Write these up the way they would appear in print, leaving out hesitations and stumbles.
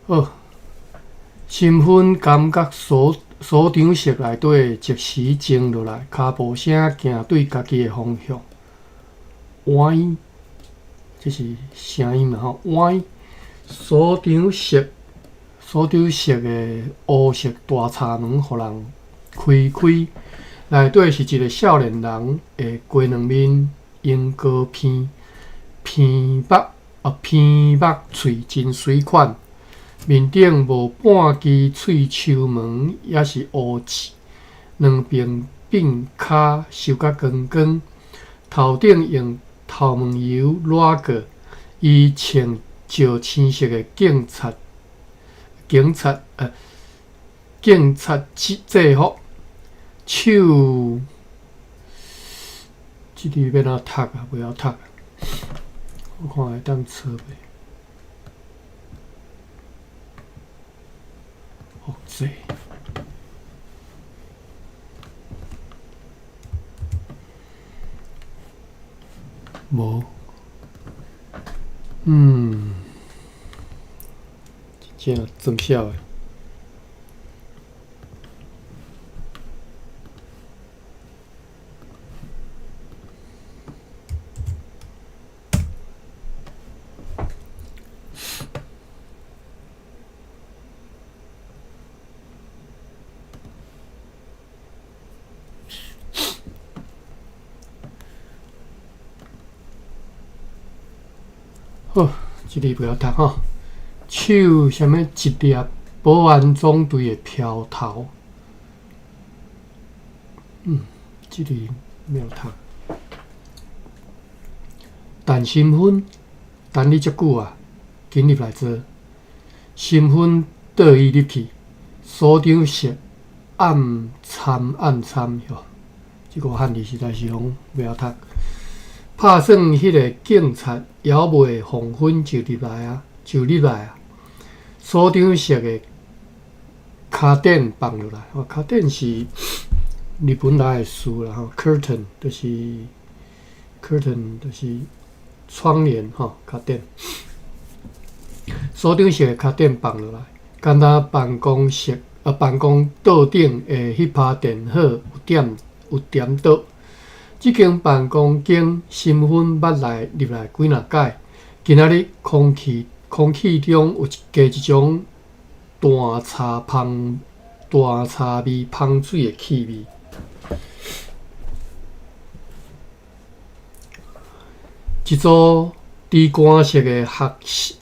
好，身份感覺所所長室內底即時靜落來，跤步聲行對家己的方向。喂，這是聲音嘛吼？喂，所長室所長室的烏色大閘門，予人開開，內底是一個少年人的雞卵面，螢膏片片目啊片目喙真媠款，面頂無半支喙鬚毛，抑是烏痣，兩邊鬢跤修甲光光，頭頂用頭毛油染過，伊穿石青色的警察制服，手，這字欲按怎讀啊？袂曉讀，我看會當抄袂？複製，無，真正裝痟的。好，這字袂曉讀吼。手啥物一粒保安總隊的飄頭，這字袂曉讀。陳心芬等你足久啊，緊入來坐。心芬倒椅入去，所長室暗參暗參吼，這個漢字實在是攏袂曉讀。拍算彼个警察猶未黃昏就入來啊，就入來啊。所長室的跤墊放落來，哦，跤墊是日本來的詞啦吼，curtain 就是 curtain 就是窗簾吼，跤墊。所長室的跤墊放落來，敢若辦公室啊，辦公桌頂的彼拍電火有點著。這間辦公間心芬捌來入來幾若擺，今仔日空氣中有加一種淡茶味芳水的氣味。一組豬肝色的學習，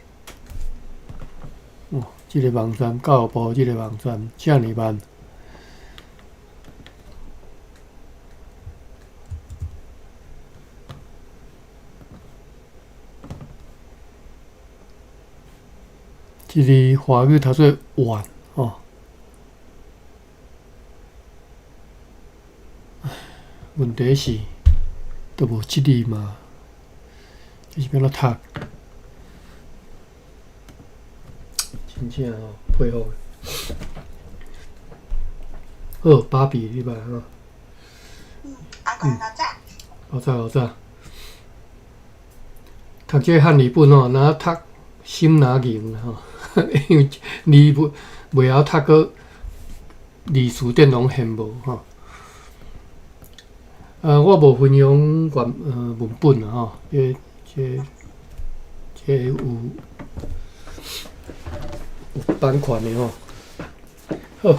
哦，這个網站教育部這个網站遮爾慢。這个華語讀做晚吼，問題是都無這字嘛，這是欲按怎讀？真正吼佩服。好，芭比你來吼。阿公較早。較早較早。讀這個漢語本吼，若讀心若硬啦吼，因為字袂曉讀，閣字詞典攏現無吼。我無分享原文本啦吼，這有版權的吼。好，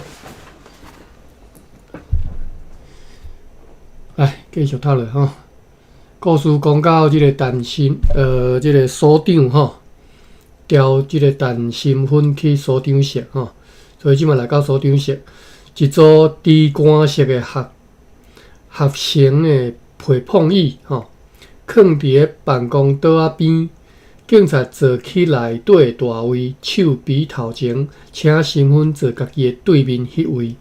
來繼續讀落吼。故事講到這個陳心，這個所長吼，調這個陳心芬去所長室吼，所以這馬來到所長室，一組豬肝色的合成的皮碰椅吼，囥佇咧辦公桌仔邊。警察坐去內底大位，手臂頭前，請心芬坐家己的對面彼位。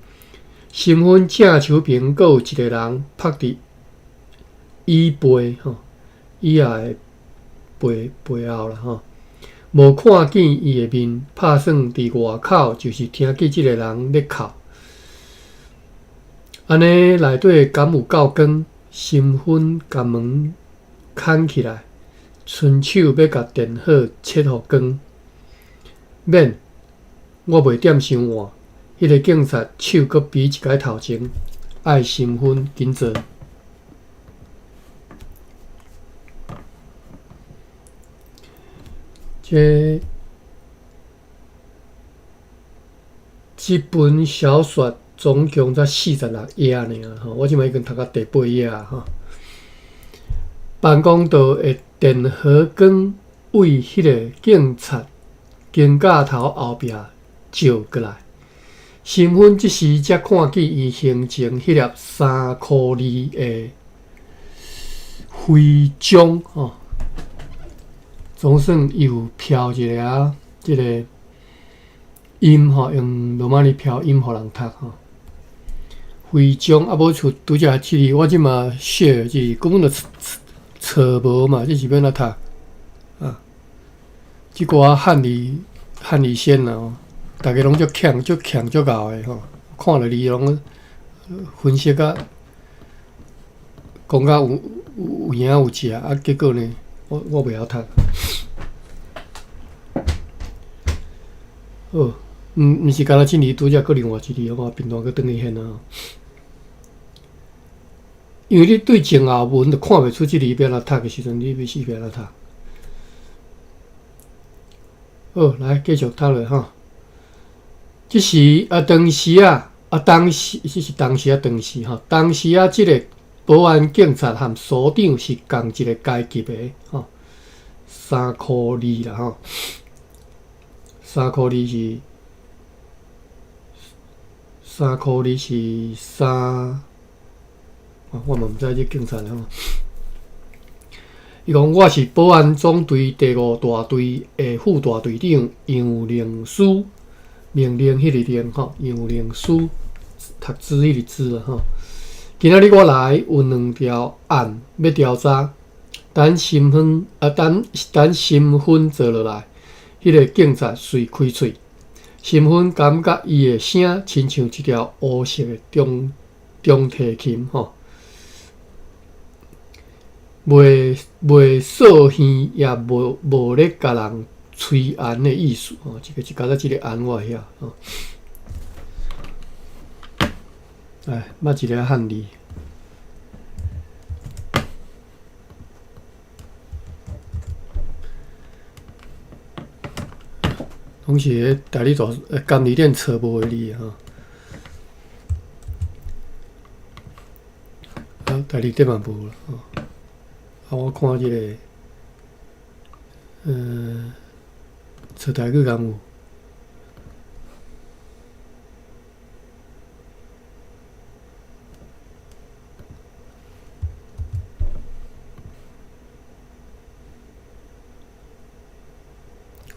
心芬正手邊閣有一個人趴佇椅背吼，椅仔的背後啦吼，無看見伊的面，拍算佇外口就是聽見這個人咧哭。按呢內底敢有夠光？心芬共門牽起來，伸手欲共電火切予光。免，我袂點傷晚。彼个警察手閣比一擺頭前，愛心芬緊做。這這本小說總共才46頁爾吼，我這擺已經讀到第八頁吼。辦公桌的電火光對彼个警察肩胛頭後壁照過來，心芬這時才看見伊胸前彼粒3箍2的徽章吼，總算伊有飄一个啊，這个音吼，用羅馬字飄音予人讀吼。徽章啊，無像拄才這裡，我這馬寫這裡根本就錯無嘛，這是欲按怎讀啊？這寡漢字漢字先啊，逐家攏足強、足強、足𠢕的吼，看著你攏分析甲講甲有有影有跡啊，結果呢，我袂曉讀。好，毋是干焦這裡拄才閣另外一字，我頻段閣轉去現啊。因為你對前後文就看袂出這字欲按怎讀的時陣，你欲是欲按怎讀？好，來繼續讀落吼。這時啊，當時啊，啊當時，這是當時啊，當時吼，當時啊，這个保安警察和所長是仝一个階級的吼，3箍2啦吼，三箍二是三箍二是三，我嘛毋知這警察吼。伊講我是保安總隊第五大隊的副大隊長楊靈書，命令彼个令吼，楊靈書讀字彼個字吼。今仔日我來有兩條案欲調查，等心芬啊，等等心芬坐落來，彼个警察隨開喙，心芬感覺伊的聲親像一條烏色的中中提琴吼。袂掃興，也無咧共人催安的意思吼。這個是敢若這个案我會曉吼。來，捌一个漢字，攏是咧台語大監字典錯無的字吼。啊，台字典嘛無啦吼。啊，我看這个，冊台語敢有？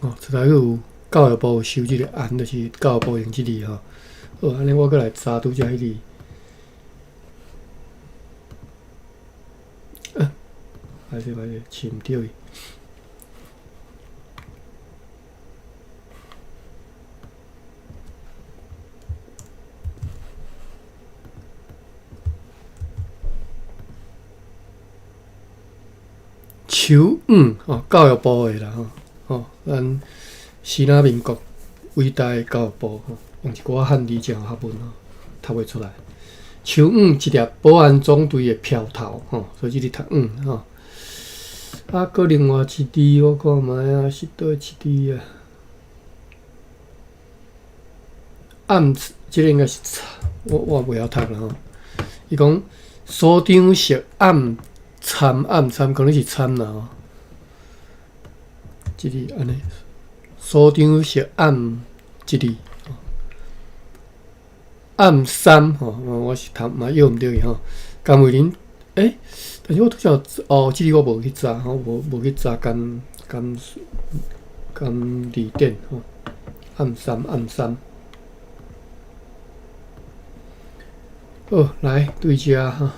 哦，冊台語有，教育部有收這个案，就是教育部用這字吼。好，按呢我閣來查拄才彼字。啊，歹勢歹勢，飼毋著伊。手五吼，教育部的啦吼，吼，咱支那民國偉大的教育部吼，用一寡漢字真有學問吼，讀袂出來。手五一粒保安總隊的票頭吼，所以這字讀五吼。啊，閣另外一字我看覓啊，是佗一字啊？暗，這個應該是我袂曉讀啦吼。伊講所長是暗參暗參，可能是參啦吼。這字按呢，所長是暗這字，暗三吼，我是讀嘛臆毋著伊吼。甘慧玲，欸，但是我拄才哦，這字我無去查吼，無去查甘甘甘字典吼。暗三暗三，好，來對這吼，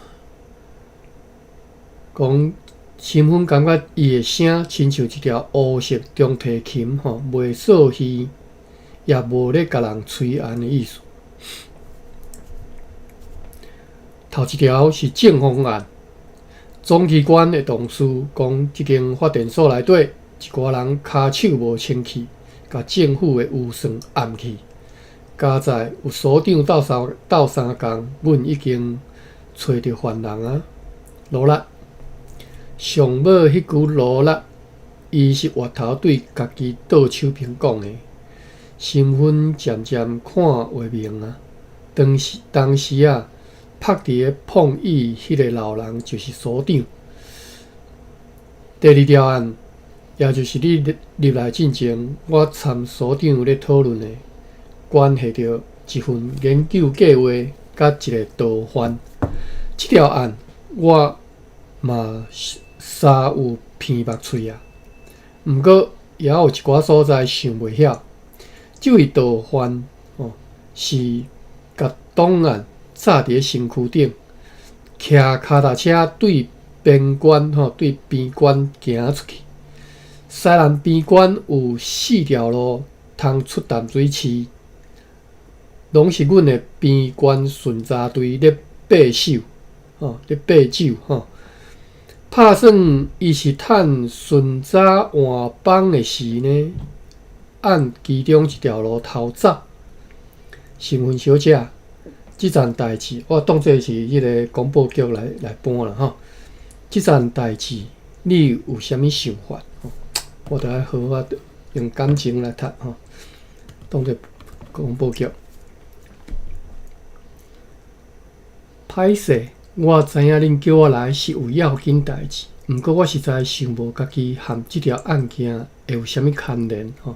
講心芬感覺伊的聲親像一條烏色中提琴吼，袂掃興，也無咧共人催安的意思。頭一條是政風案，總機關的同事講，這間發電所內底一寡人跤手無清氣，共政府的預算掩去。佳哉有所長鬥相共，阮已經揣著犯人啊！努力。上尾彼句努力，伊是回頭對家己倒手爿講的。身份漸漸看會明啊！當時當時啊，曝佇咧碰椅彼个老人就是所長。第二條案，也就是你入來進前，我參所長咧討論的，關係著一份研究計劃佮一个逃犯。這條案我嘛稍有鼻目喙啊，毋過猶有一寡所在想袂曉。這位逃犯哦，是共檔案紮佇咧身軀頂，騎跤踏車對邊關吼，對邊關行出去。西南邊關有四條路通出淡水市，攏是阮的邊關巡查隊咧把守，吼咧把守吼。拍算伊是趁巡查換班的時呢，按其中一條路偷走。新聞小姐，這層代誌我當做是彼个廣播局來搬啦吼。這層代誌你有啥物想法？我著愛好好用感情來讀吼，當做廣播劇。歹勢，我知影恁叫我來是有要緊代誌，毋過我實在想無家己和這條案件會有啥物牽連吼。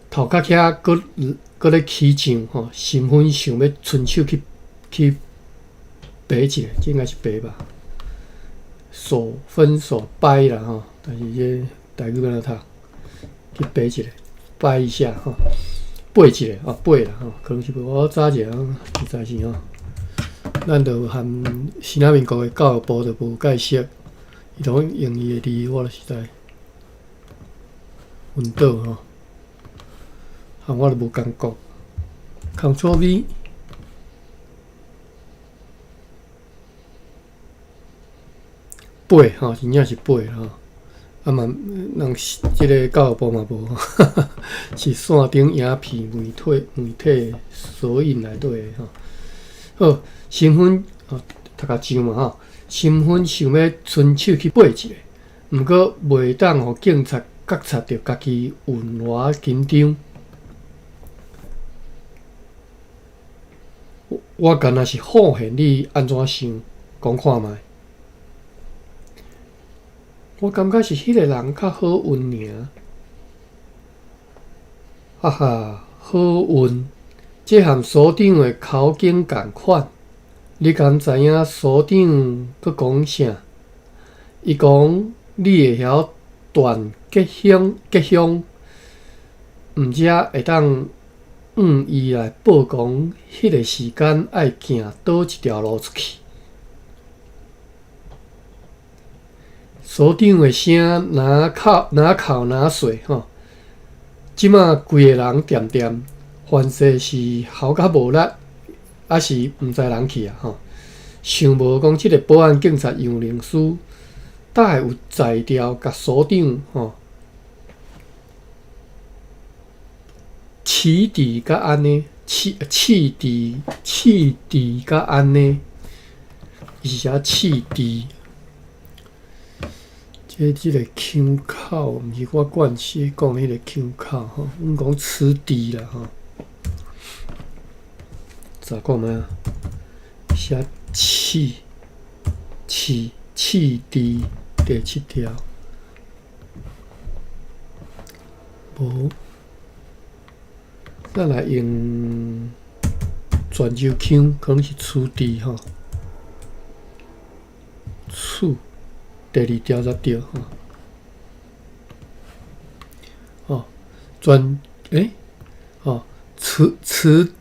頭殼遐閣閣咧起脹吼，十分想欲伸手去爬一下，這應該是爬吧？手分手掰啦吼，但是這台語欲按怎讀？去爬一下，掰一下吼，爬一下哦，爬啦吼，可能是我早一下，實在是吼，咱就和新南民國的教育部就無解釋，伊都用伊的字，我就實在昏倒吼。啊，我就無感覺。Ctrl V，爬吼，真正是爬吼。啊嘛，人這个教育部嘛無，是線頂影片媒體索引內底的吼。好，身份吼讀較上嘛吼，身份想欲伸手去爬一下，毋過袂當予警察覺察著家己有偌緊張。我敢若是好現你按怎想，講看覓。我感覺是彼个人較好運爾。哈哈，好運，這和所長的口徑仝款。你敢知影所長閣講啥？伊講你會曉斷吉凶，吉凶，毋才會當向伊來報講，彼个時間愛行佗一條路出去。所長的聲若哭若哭若細吼，這馬規个人恬恬，凡勢是吼甲無力，抑是毋知人去啊吼。想無講這个保安警察楊靈師，搭會有才調共所長吼。起佇甲按呢，起起佇起佇甲按呢，伊是寫起佇。這這个腔口，毋是我慣勢講彼个腔口吼，阮講此地啦吼。查看覓啊？寫起起起佇第七條，無。咱來用泉州腔，可能是此地吼。此第二條才對吼。哦，泉欸，哦，此此，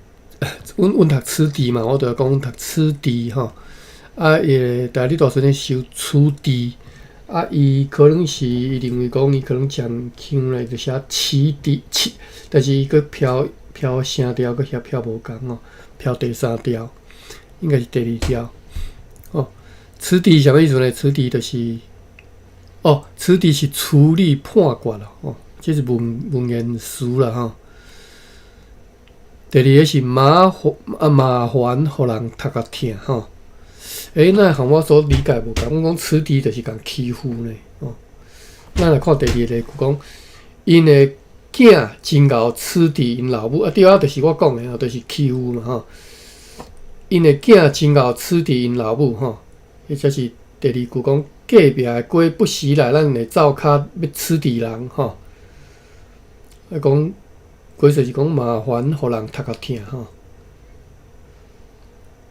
阮讀此地嘛，我著講阮讀此地吼。啊，伊个代理大順咧收此地，啊，伊可能是伊認為講伊可能講腔咧，就寫此地此，但是伊閣飄飄聲調，閣遐飄無仝吼，飄第三調，應該是第二調，哦。處置啥物意思呢？處置就是，哦，處置是處理判決啦，哦，這是文言詞啦，吼。第二个是麻煩啊，麻煩予人讀甲疼，吼。欸，那和我所理解無仝，阮講處置就是共欺負呢，哦。咱來看第二个，講𪜶的囝真𠢕處置𪜶老母，啊對啊，就是我講的吼，就是欺負嘛，吼。𪜶的囝真𠢕處置𪜶老母，吼，彼才是第二句講隔壁的雞不時來咱的灶跤欲處置人，吼。啊講，其實是講麻煩予人讀甲疼，吼。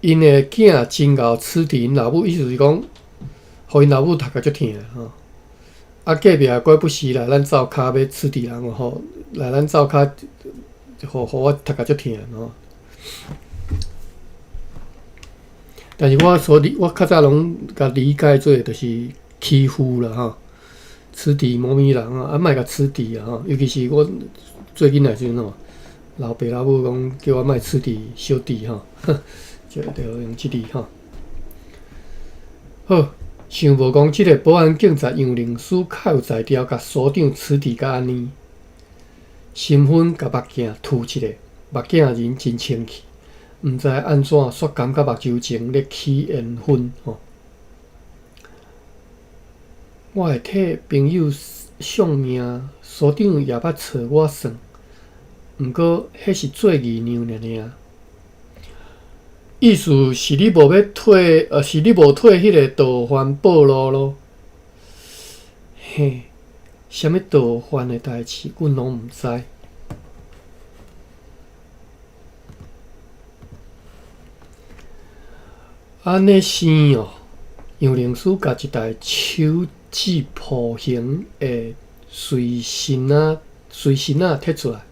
𪜶的囝真𠢕處置𪜶老母，意思是講，予𪜶老母讀甲足疼，吼。啊，隔壁的雞不時來咱灶跤欲處置人，吼，來咱灶跤，予我讀甲足疼，吼。但是我所理，我較早攏共理解做就是欺負啦，吼，處置某物人啊，啊，莫共處置啊，吼，尤其是我做囡仔時陣吼，老爸老母講叫我莫處置小弟吼，就用這字吼。好，想無講這个保安警察楊靈師較有才調，共所長處置甲按呢，新芬共目鏡凸一个，目鏡仁真清氣。毋知按怎，煞感覺目睭前咧起煙熏吼。我會替朋友相命，所長也捌揣我算，毋過彼是做姨娘爾爾。意思是你無欲替，是你無替彼个盜犯報路囉？嘿，啥物盜犯的代誌，阮攏毋知。按呢生哦，楊靈師共一台手指鋪型的隨身仔隨身仔摕出來，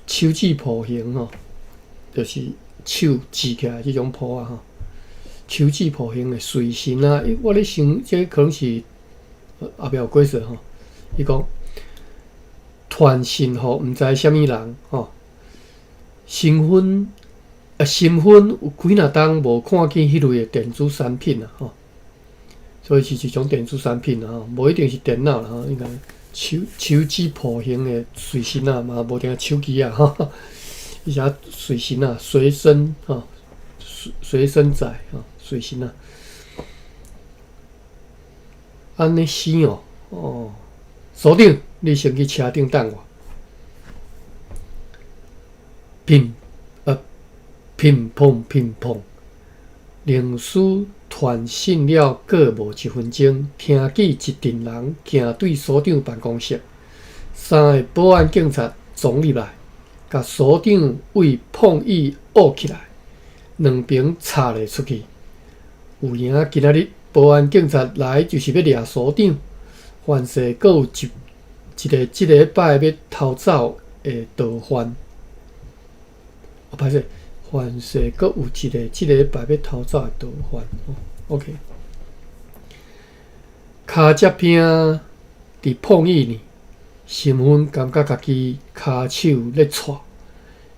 手指鋪型吼，就是手指起來這種鋪仔吼，手指鋪型的隨身仔，我咧想，這可能是後壁有解釋吼。伊講傳信予毋知啥物人吼，身份。啊，身份有幾若冬無看見彼類的電子產品啊，吼，所以是一種電子產品啊，吼，無一定是電腦啦，吼，應該手指譜型的隨身啊，嘛無定手機啊，吼，伊寫隨身啊，隨身吼，隨身載吼，隨身啊，按呢死哦，哦，所長，你先去車頂等我，砰。乒乓乒乓，靈師傳信了，閣無一分鐘，聽見一陣人行對所長辦公室，三个保安警察衝入來，共所長對碰椅挖起來，兩爿插咧出去。有影今仔日保安警察來就是欲掠所長，凡勢閣有一個這禮拜欲偷走的盜犯。哦，歹勢。凡勢閣有一个這禮拜欲偷走的盜犯。OK，跤跡坪佇碰椅呢，新芬感覺家己跤手咧掣，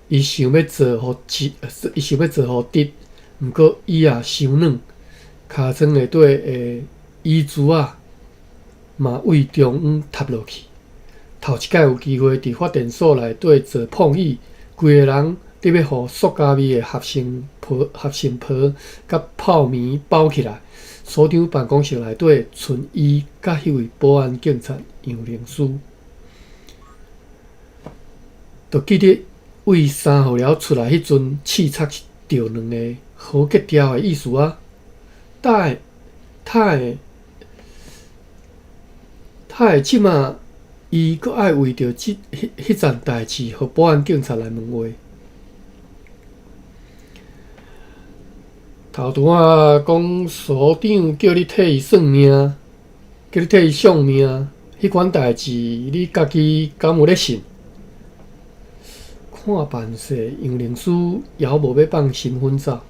伊想欲坐予直，伊想欲坐予直，毋過椅仔傷軟，尻川內底的椅子仔嘛對中央塌落去。頭一擺有機會佇發電所內底坐碰椅，規个人。得欲予塑膠味的合成皮、合成皮佮泡棉包起來。所長辦公室內底，賰伊佮彼位保安警察楊靈師，就記得對三號寮出來彼陣，刺插著兩个好格調的意思啊！他會，他會，他會這馬，伊閣愛為著這彼彼層代誌，予保安警察來問話。頭拄仔講所長叫你替伊算命，叫你替伊相命，彼款代誌你家己敢有咧信？看辦勢，楊靈師猶無欲放身份走。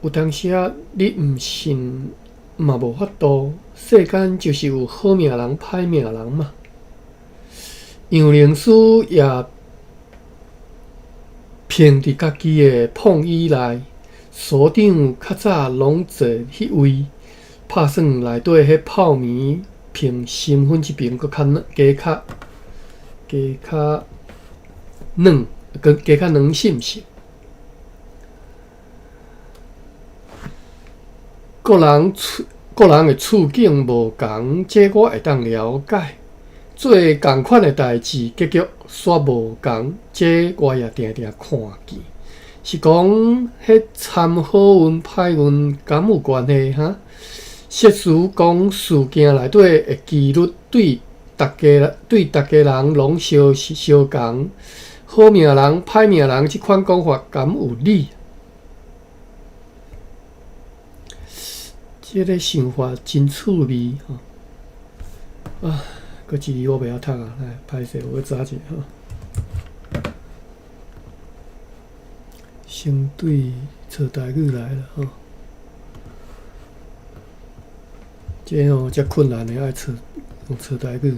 有當時仔你毋信嘛無法度，世間就是有好命人歹命人嘛。楊靈師也。囥佇家己的膨椅內。所長較早攏坐彼位，拍算內底彼泡棉爿身份這爿閣較軟，加較加較軟，閣加較軟是毋是？各人處各人的處境無仝，這我會當了解。做仝款的代誌，結局煞無仝，這我也定定看見。是講，彼參好運歹運敢有關係哈？設使講事件內底的幾率對逐家對逐家人攏相相仝，好命人歹命人這款講法敢有理？這个想法真趣味吼！啊，閣一字我袂曉讀啊，來歹勢，我閣查一下吼。先對找台語來啦吼，這吼遮困難的愛找用找台語，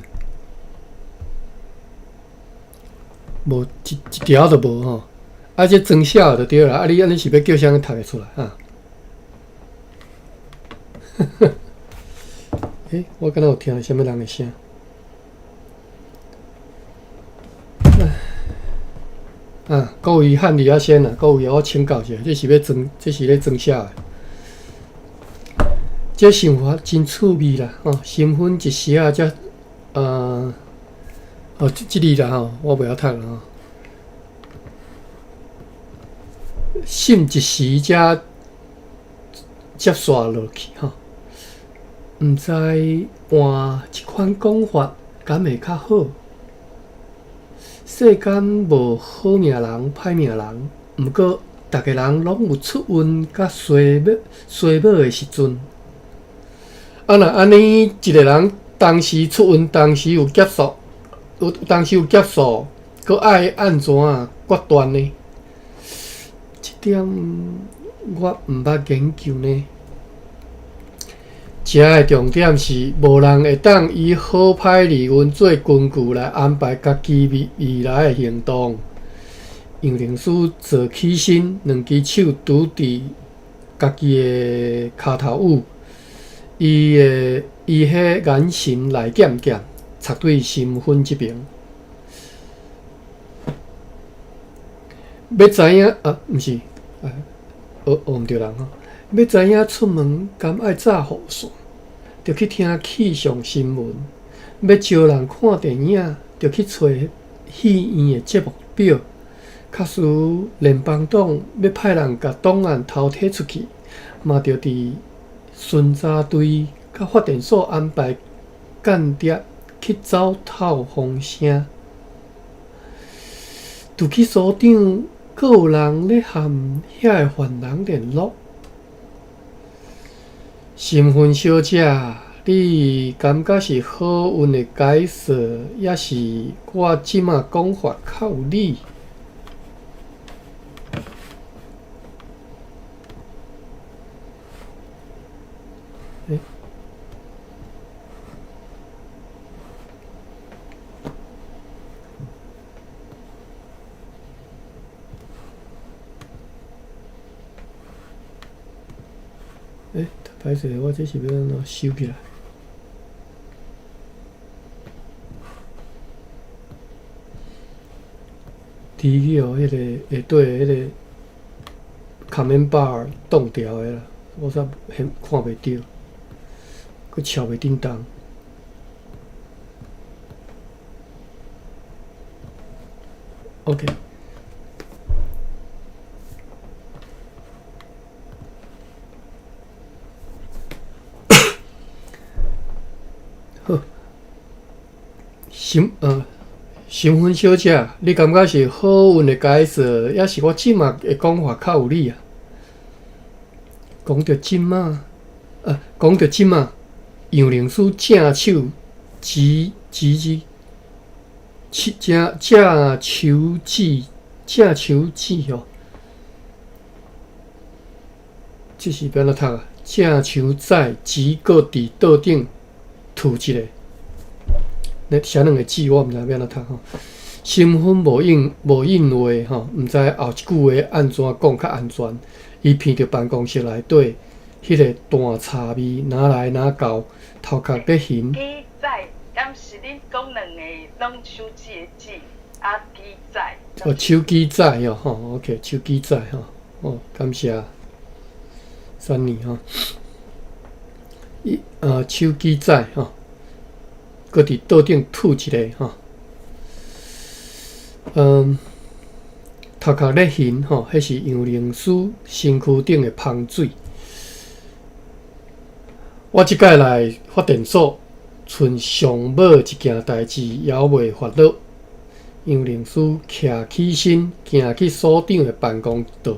無一一條都無吼。啊，這裝寫就對啦。啊，你按呢是欲叫啥人讀會出來啊？欸，我敢若有聽著啥物人的聲？啊，各位漢字仔先啦，各位我請教一下，這是欲裝，這是咧裝寫的。這想法真趣味啦，吼！身份一時仔才，哦，這這字啦吼，我袂曉讀啦吼。信一時才接煞落去吼，毋知換一款講法，敢會較好？世間無好命人、歹命人，毋過逐个人攏有出運佮衰尾、衰尾的時陣。啊，若按呢，一个人同時出運，同時有劫數，有同時有劫數，閣愛按怎決斷呢？這點我毋捌研究呢。遮的重點是，無人會當以好歹二運做根據來安排家己未未來的行動。楊靈師坐起身，兩支手拄佇家己的跤頭趺，伊的伊彼眼神內劍劍，插對身份這爿。欲知影啊，毋是，啊，學學毋著人吼。欲知影出門敢愛紮雨傘，著去聽氣象新聞；欲招人看電影，著去揣戲院的節目表。假使聯邦黨欲派人共檔案偷提出去，嘛著佇巡查隊佮發電所安排間諜去走透風聲。除去所長，閣有人咧和遐个犯人聯絡。身份小姐，你感覺是好運的解說，抑是我這馬講法較有理？欸欸，歹勢，我這是欲按怎收起來？提去予彼個下底彼個 comment bar 擋掉的啦，我煞看袂著，閣撨袂振動。OK。好，身身份小姐，你感覺是好運的解說，抑是我這馬的講法較有理啊？講著這馬，講著這馬，楊靈師正手指指指，正正手指正手指吼，這是欲按怎讀啊？正手指指閣佇桌頂吐一个，那寫兩个字我毋知欲按怎讀吼。身份無應無應話吼，毋知後一句話按怎講較安全。伊闻著辦公室內底彼个淡茶味，若來若到，頭殼咧眩。機仔，敢是恁講兩个攏手指的指，啊機仔。哦，手機仔哦，吼，OK，手機仔吼，哦，感謝，三年吼，伊手機仔吼，閣佇桌頂吐一个吼，頭殼咧眩吼，彼是楊靈師身軀頂的芳水。我這擺來發電所，賰上尾一件代誌猶未發落。楊靈師徛起身，行去所長的辦公桌，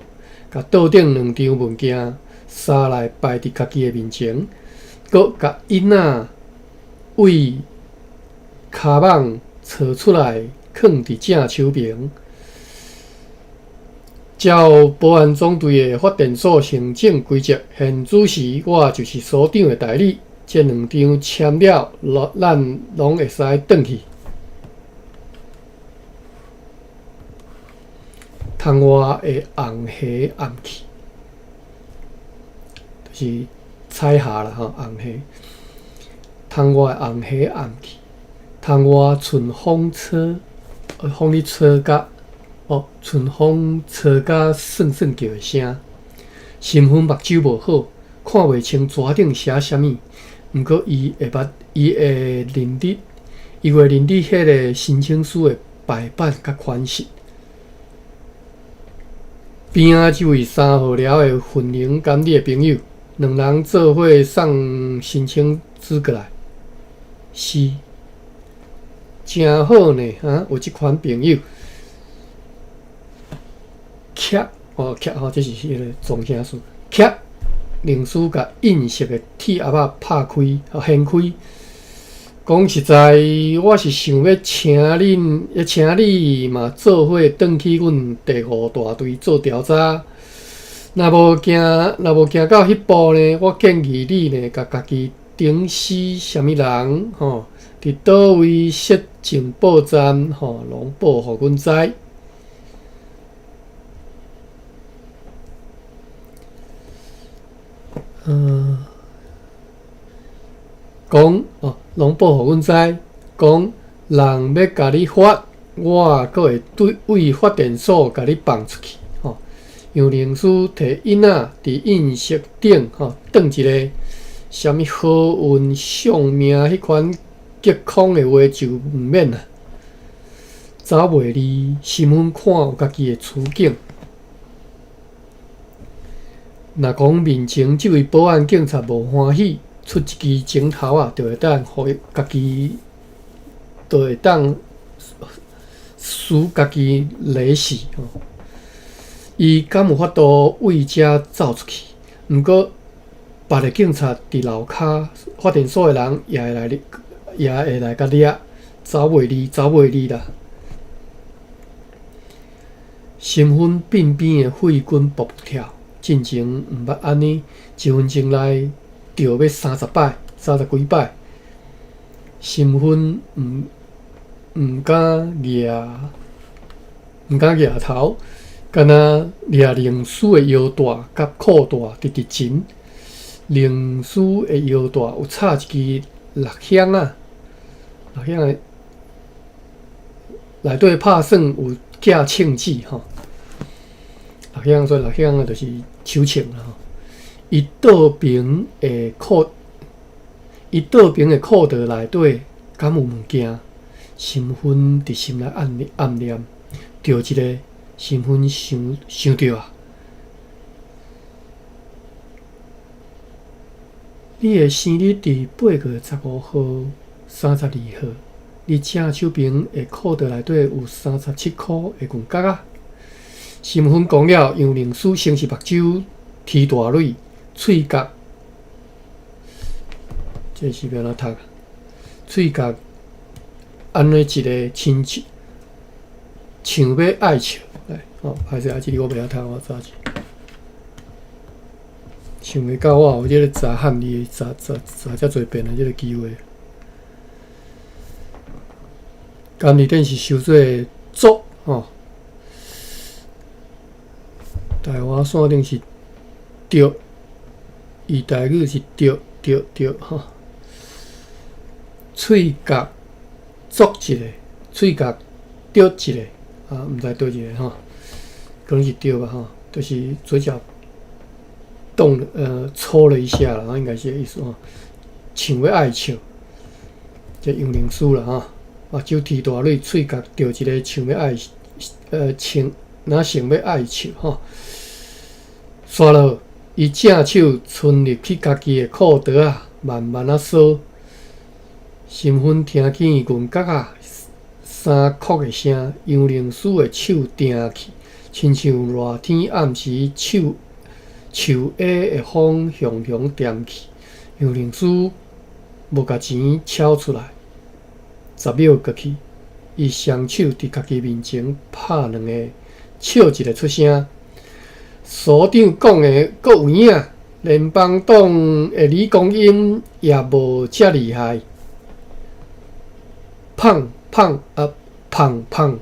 共桌頂兩張文件捎來擺佇家己的面前，閣共印仔對跤蠓揣出來，囥佇正手爿。照保安總隊的發電所行政規則，現此時我就是所長的代理。這兩張簽了，咱攏會使轉去。窗外的紅霞暗去，就是彩霞啦吼，紅霞。窗外的紅霞暗去，窗外春風吹，風咧吹甲，哦，春風吹甲算算叫的聲。新芬目睭無好，看袂清紙頂寫啥物，毋過伊會捌，伊會認得，伊會認得彼个申請書的排版佮款式。邊仔這位三號寮的訓玲敢你的朋友，兩人做伙送申請紙過來，是，誠好呢，哈，有這款朋友。徛，哦，徛吼，這是彼个狀聲詞。徛，靈師共印色的鐵盒仔拍開，掀開。講實在，我是想欲請恁，請你嘛做伙轉去阮第五大隊做調查。若無行，若無行到彼步呢，我建議你呢，共家己頂死啥物人吼，佇佗位設情報站吼，攏報予阮知。嗯。講哦，攏報予阮知。講人欲共你發，我閣會對位發電所共你放出去。吼，楊靈師提印仔佇印色頂吼，轉一个啥物好運相命彼款激空的話就毋免啦。走袂離，身份看有家己的處境。若講面前這位保安警察無歡喜，出一支指頭仔，就會當予家己，就會當使家己勒死。伊敢有法度對遮走出去？毋過別个警察佇樓跤發電所的人也會來，也會來共掠，走袂離，走袂離啦。身份鬢邊的血筋噗噗跳，進前毋捌按呢，一分鐘內著欲三十擺，三十幾擺。身份毋毋敢舉，毋敢舉頭，敢若掠靈師的腰帶佮褲帶直直緊。靈師的腰帶有插一支蠟香仔，蠟香的內底拍算有寄銃子吼。蠟香所以蠟香就是手槍啦吼。伊倒爿的褲，伊倒爿的褲袋內底敢有物件？身份佇心內暗暗念，著一个身份想想著啊！你的生日佇8月15號、32號，你正手爿的褲袋內底有37箍的銀角仔。身份講了，楊靈師先是目睭提大蕊，喙角，這是欲按怎讀？喙角按呢一个親像像欲愛笑，來，哦，歹勢啊，這裡我袂曉讀，我查者。想袂到我有這个查漢字、查查查遮濟遍的這个機會。監獄頂是收做作吼，台湾线顶是著，伊台语是著著著吼，喙角啄一下，喙角啄一下，啊，毋知佗一个吼，可能是著吧吼，就是嘴角動抽了一下啦，應該是這個意思吼，像欲愛笑，這楊靈師啦吼，目睭提大蕊，喙角啄一个，像欲愛，像若想欲愛笑吼。煞落，伊正手伸入去家己的褲袋仔，慢慢仔挲。心芬聽見銀角仔衫褲的聲，楊靈師的手定去，親像熱天暗時樹樹下的風雄雄掂去。楊靈師無共錢撨出來，10秒過去，伊雙手佇家己面前拍兩下，笑一个出聲。所長講的閣有影，聯邦黨的李光英也無遮厲害。砰砰啊，砰砰，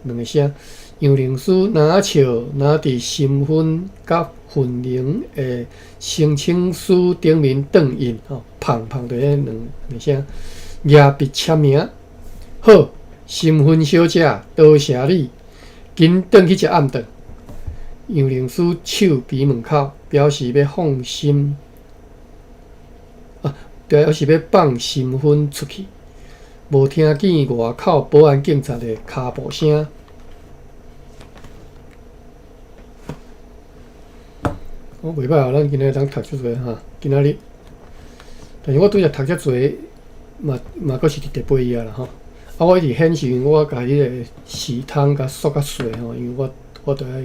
兩个聲。楊靈師若笑，若佇心芬佮訓玲的申請書頂面轉印，吼，砰砰，就彼兩個聲，舉筆簽名。好，心芬小姐，多謝你，緊轉去食暗頓。楊靈師手比門口，表示欲放心，啊，表示欲放心芬出去。無聽見外口保安警察的跤步聲。我袂歹哦，咱今仔日通讀遮濟哈，今仔日，但是我拄才讀遮濟，嘛嘛閣是佇第八頁啦吼。啊，我一直顯示我共彼個時通共縮較細吼，因為我著愛，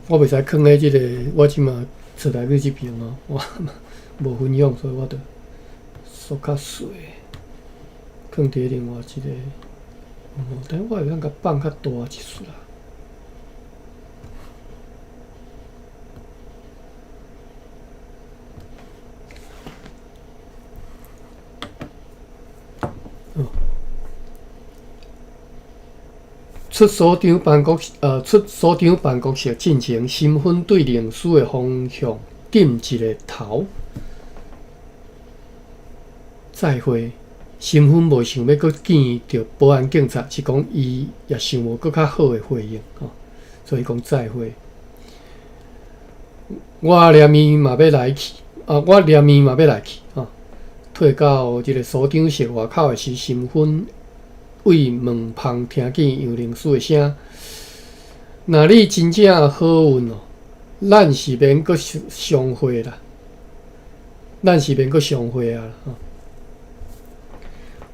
我袂使囥佇這個，我這馬出來去這邊哦，我無分享，所以我著縮較細，囥佇另外一個，但我會當共放較大一絲啦。出所長辦公，出所長辦公室進前，心芬對靈師的方向點一个頭。再會，心芬無想欲閣見著保安警察，是講伊也想無閣較好的回應，吼，所以講再會。我連伊嘛欲來去，啊，我連伊嘛欲來去，吼。退到這个所長室外口的時，心芬對門縫聽見楊靈師的聲。若你真正好運哦，咱是免閣相會啦，咱是免閣相會啊！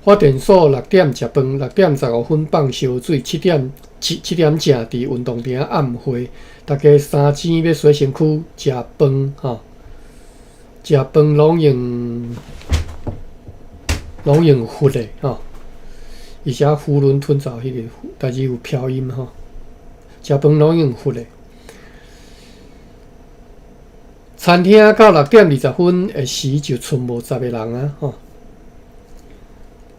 發電所六點食飯，6點15分放燒水，7點正佇運動場暗會，大家三更欲洗身軀，食飯吼，食飯攏用佛的吼。伊寫囫圇吞棗彼个，但是有飄音吼。食飯攏用佛的。餐廳到6點20分的時就賰無10个人啊吼。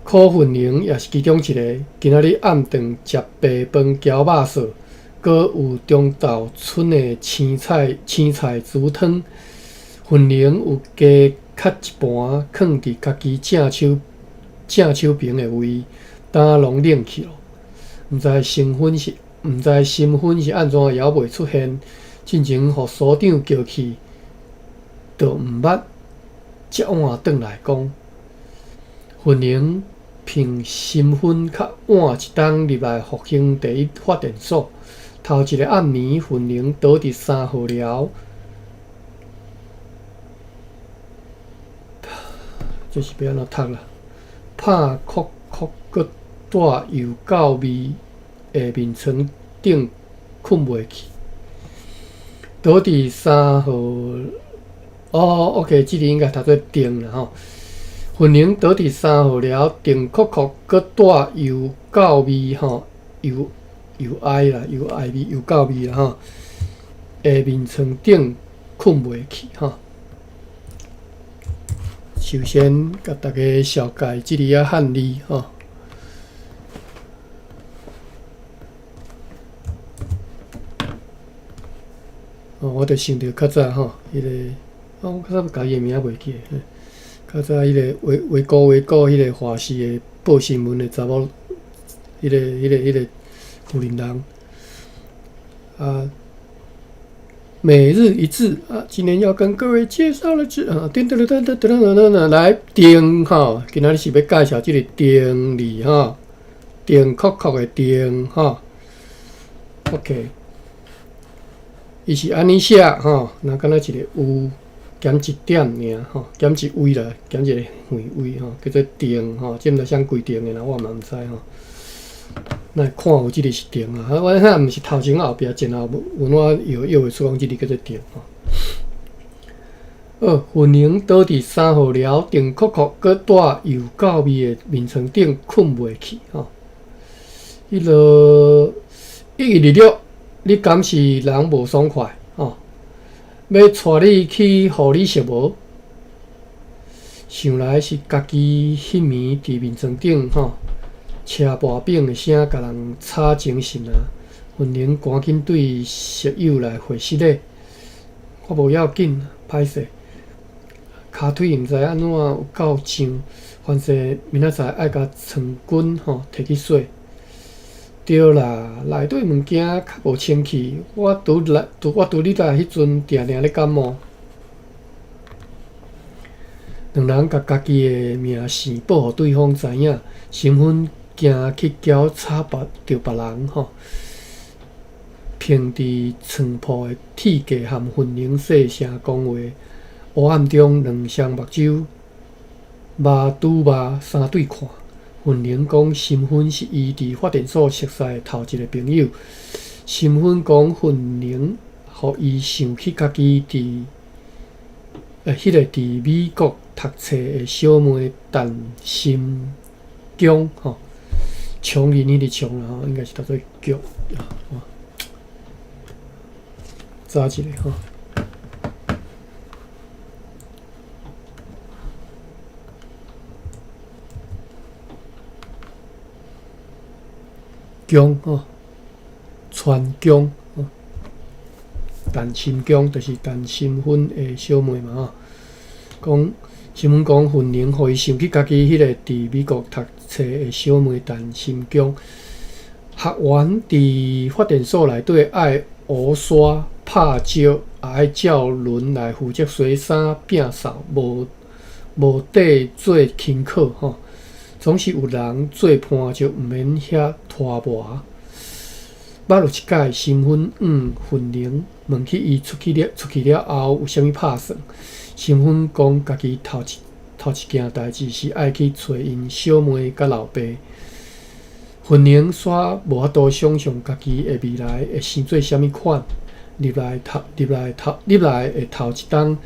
柯訓玲也是其中一个。今仔日暗頓食白飯攪肉臊，閣有中晝賰的青菜煮湯。訓玲有加較一盤，囥佇家己正手邊的位。今攏冷去咯，毋知身份是按怎猶未出現，進前予所長叫去，就毋捌遮晚轉來講。訓玲憑身份較晚一冬入來復興第一發電所，頭一个暗暝，訓玲倒佇3號寮，這是欲按怎讀啦？拍哭哭閣帶油垢味的眠床頂睏袂去，倒佇三號，哦，OK，這裡應該讀做定啦吼。訓玲倒佇三號寮，定哭哭閣帶油垢味吼，油油埃啦，油埃味，油垢味啦吼。的眠床頂睏袂去吼。首先，共大家紹介這裡仔漢字吼。我就想著較早吼，彼個，我較早共伊的名袂記得，較早彼個畫畫顧畫顧彼個華視的報新聞的查某，彼個婦人人，啊，每日一字啊，今天要跟各位介紹的是啊，噔噔噔噔噔噔噔噔，來定吼，今仔日是欲介紹這个定字吼，定確確的定吼，OK。伊是按呢寫吼，若敢若一个有減一點爾吼，減一位啦，減一個橫位吼，叫做定吼，這毋知啥規定的啦，我嘛毋知吼。咱會看有這个是定啊，我遐毋是頭前後壁前後有怎搖搖會出講這个叫做定吼。好，雲寧倒佇3號寮定確確閣蹛有夠味的眠床頂睏袂去吼。彼落1126。你敢是人無爽快吼？欲帶你去予你熟無？想來是家己彼暝佇眠床頂吼，車薄餅的聲共人吵精神啊！雲寧趕緊對室友來回失禮，我無要緊，歹勢，跤腿毋知按怎有夠脹，凡勢明仔載愛共床巾吼提去洗。對啦，內底物件較無清氣。我拄來，我拄你來彼陣，定定咧感冒。兩人共家己的名姓報予對方知影，身份驚去攪吵別著別人吼。憑佇床鋪的鐵架和雲寧細聲講話，黑暗中兩雙目睭目拄目相對看。雲寧講身份是伊佇發電所熟似的頭一个朋友。身份講雲寧予伊想起家己佇彼个佇美國讀冊的小妹陳心強吼，強人彼个強啦吼，應該是讀做強啊。查一下吼。姜吼，川姜吼，陳心姜就是陳心芬的小妹嘛吼。講新聞講，雲寧予伊想起家己彼個佇美國讀冊的小妹陳心姜。學員佇發電所內底愛烏沙拍石，也愛照輪來負責洗衫、摒掃，無無綴做輕巧吼。總是有人做伴，就毋免遐拖磨。捌有一擺，身份雲寧問起伊出去了後有啥物拍算，身份講家己頭一件代誌是愛去揣𪜶小妹佮老爸。雲寧煞無法度想像家己的未來會生做啥物款。入來的頭一冬。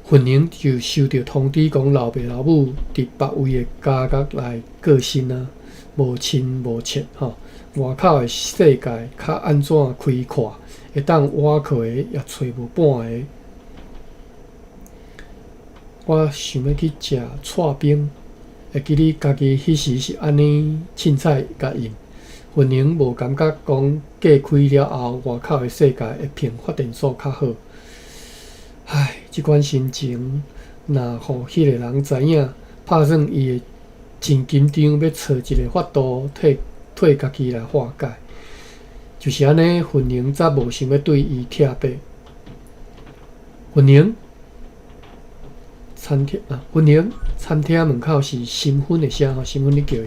雲寧就收著通知，講老爸老母佇別位的家國來過身啊，無親無戚吼。外口的世界較按怎開闊，會當倚靠的也揣無半个。我想欲去食剉冰，會記得家己彼時是按呢凊彩共應。雲寧無感覺講隔開了後，外口的世界會比發電所較好。唉，這款心情，若予彼个人知影，拍算伊會真緊張，欲揣一个法度替替家己來化解。就是按呢，雲寧才無想欲對伊拆白。雲寧餐廳啊，雲寧餐廳門口是新婚的聲吼，新婚你叫伊。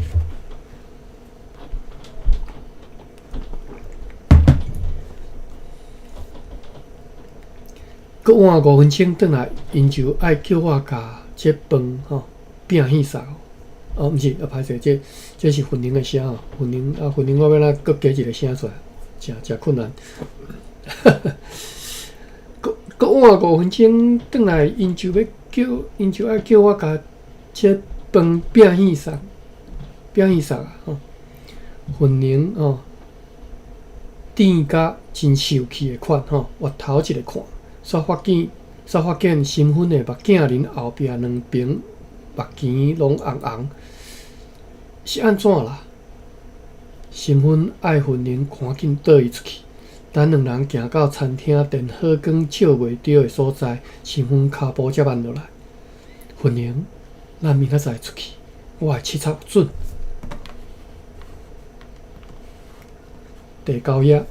閣晚5分鐘轉來，𪜶就愛叫我共這飯吼餅戲送。哦，毋是，啊歹勢，這是雲寧的聲吼，雲寧啊，雲寧我欲按怎閣加一个聲出來，誠誠困難。閣晚5分鐘轉來，𪜶就愛叫我共這飯餅戲送，餅戲送啊吼。雲寧吼，甜甲真受氣的款吼，越頭一个看。煞發現身份的目鏡輪後壁兩爿目墘攏紅紅，是按怎啦？身份愛雲寧趕緊綴伊出去，等兩人行到餐廳電火光照袂著的所在，新婚跤步才慢落來。雲玲，咱明仔載出去，我的刺插有準。第九頁，